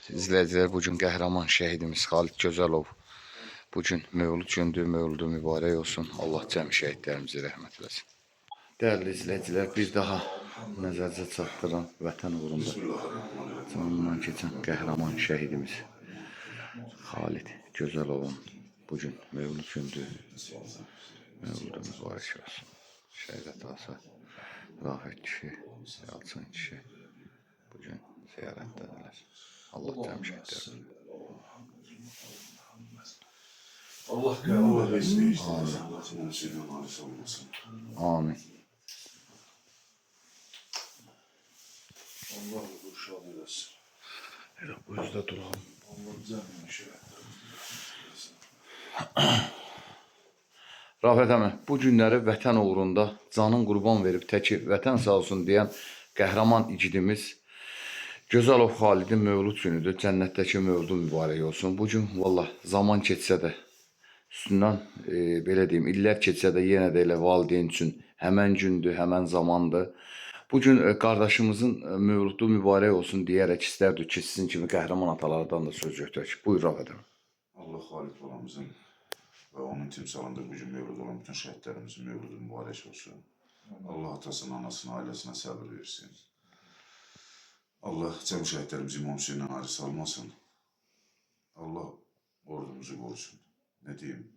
İzləyicilər, bu gün qəhrəman şəhidimiz Xalid Gözəlov bu gün mövlud gündür, mövludu mübarək olsun. Allah cəmi şəhidlərimizi rəhmət eləsin. Dəyərli izləyicilər, bir daha nəzərinizə çatdıran vətən uğrunda canından keçən qəhrəman şəhidimiz Xalid Gözəlovun bu gün mövlud gündür. Mövludu mübarək olsun. Şəhid atası Rafet kişi, Yalçın kişi bu gün ziyarətdədirlər. Allah cəmi şəhidlərimizi. Allah Allah heç değiştirmesin. Allah senin varis olmasın. Amin. Allah ruhu şad eləsin. Elə bu üzdə duralım. Allah cəmi şəhidlərimizi eləsin. Rafət əmi, bu günləri vətən uğrunda canın qurban verib təki vətən sağ olsun deyən qəhrəman igidimiz Gözəlov Xalidin mövlud günüdür. Cənnətdəki mövludu mübarək olsun. Bu gün vallah zaman keçsə də üstündən belə deyim, illər keçsə də yenə də elə valideyn üçün həmən gündür, həmən zamandır. Bu gün qardaşımızın mövludu mübarək olsun deyərək istərdik ki, sizin kimi qəhrəman atalardan da söz götürək. Buyur Rafət əmi. Allah Xalid balamızın ve onun timsalında bugün mevlud olan bütün şehitlerimizin mevludu mübarek olsun. Allah atasına, anasına, ailesine sabır versin. Allah cem şehitlerimizi İmam Hüseyin'den ayrı salmasın. Allah ordumuzu korusun. Ne diyeyim?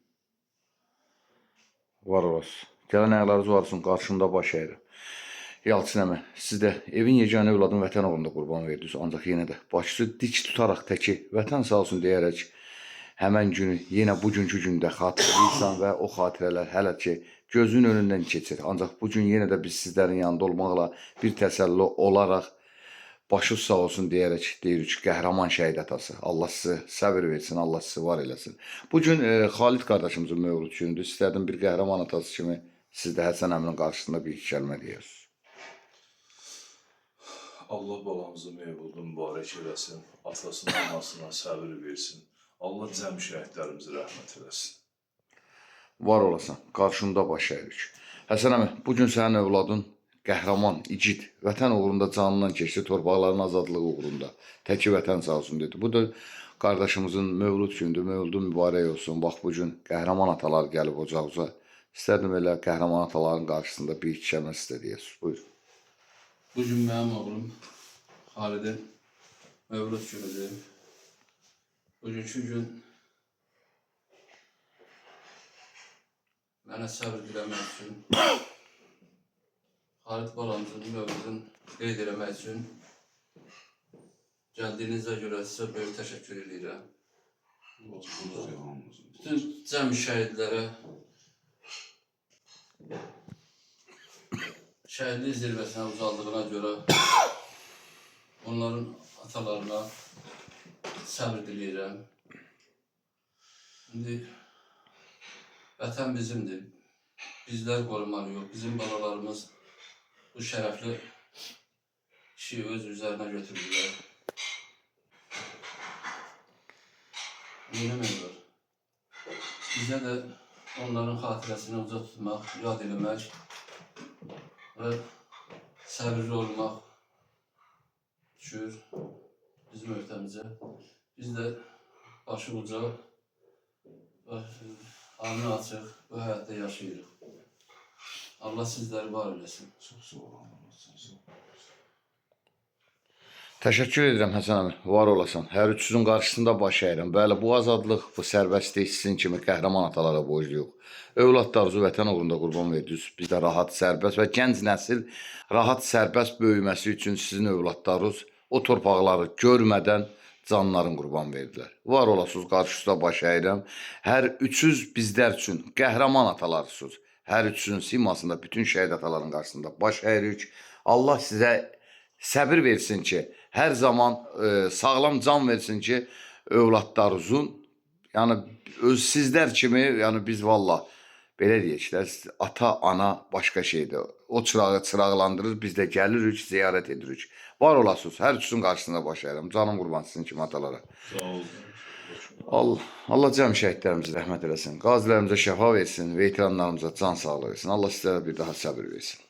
Var olasın. Gələn ayaqlarınız var olsun, qarşımda baş əyirəm. Yalçın əmi, siz də evin yeganə övladını vətən uğrunda qurban verdiniz, ancaq yenə də başınızı dik tutaraq təki vətən sağ olsun deyərək həmən günü yenə bugünkü gündə xatırlayırsan və o xatirələr hələ ki gözünün önündən keçir. Ancaq bu gün yenə də biz sizlərin yanında olmaqla bir təsəlli olaraq başınız sağ olsun deyərək deyirik ki, qəhrəman şəhid atası. Allah sizi səbir versin, Allah sizi var eləsin. Bu gün Xalid qardaşımızın mövlud günüdür. İstərdim bir qəhrəman atası kimi siz də Həsən əminin qarşısında bir iki kəlmə deyəsiniz. Allah balamızı mevludu mübarək eləsin. Atasına, anasına səbir versin. Allah cəmi şəhidlərimizi rəhmət eləsin. Var olasan, qarşında baş əyirik. Həsən əmi, bu gün sənin övladın qəhrəman, igid, vətən uğrunda canından keçdi, torpaqların azadlığı uğrunda. Təki vətən sağ olsun dedi. Bu da qardaşımızın mövlud günüdür, mövludu mübarək olsun. Bax bu gün qəhrəman atalar gəlib ocağıza. İstərdim elə qəhrəman ataların qarşısında bir iki kəlmə sizə deyəsiniz. Buyur. Bugün mənim oğlum Xalidin mövlud günüdür. Bugünkü gün mənə səbr diləmək üçün, Xalid balamızın mövludunu qeyd eləmək üçün gəldiyinizə görə sizə böyük təşəkkür edirəm. Hamımızın. Bütün cəmi şəhidlərə şəhidlik zirvəsinə uzaldığına görə onların atalarına səbr diləyirəm. İndi vətən bizimdir. Bizlər qorumalıyıq. Bizim balalarımız bu şərəfli işi öz üzərinə götürdülər. Neynəmək olar? Bizə də onların xatirəsini uca tutmaq, yad eləmək və səbirli olmaq düşür bizim öhdəmizə. Biz də başı uca və alnı açıq bu həyatda yaşayırıq. Allah sizləri var eləsin. Çok sağ olun. Allah sağ olun. Təşəkkür edirəm Həsən əmi, var olasan. Hər üçünüzün qarşısında baş əyirəm. Bəli, bu azadlıq, bu sərbəstlik sizin kimi qəhrəman atalara borcluyuq. Övladlarınızı vətən uğrunda qurban verdiniz. Biz də rahat, sərbəst və gənc nəsil rahat, sərbəst böyüməsi üçün sizin övladlarınız o torpaqları görmədən canların qurban verdilər. Var olasınız, qarşınızda baş əyirəm. Hər üçüz bizlər üçün qəhrəman atalarsınız. Hər üçünün simasında bütün şəhid ataların qarşısında baş əyirik. Allah sizə səbir versin ki, hər zaman sağlam can versin ki, övladlarınızın, yəni öz sizlər kimi, yəni biz vallah belə deyək də, ata, ana başqa şeydir. O çırağı çıraqlandırır, biz də gəlirik, ziyarət edirik. Var olasınız, hər üçünün qarşısında baş əyirəm. Canım qurban sizin kimi atalara. Sağ olun. Allah, Allah cəm şəhidlərimizə rəhmət eləsin, qazilərimizə şəfa versin, veteranlarımıza can sağlığı versin. Allah sizlərə bir daha səbir versin.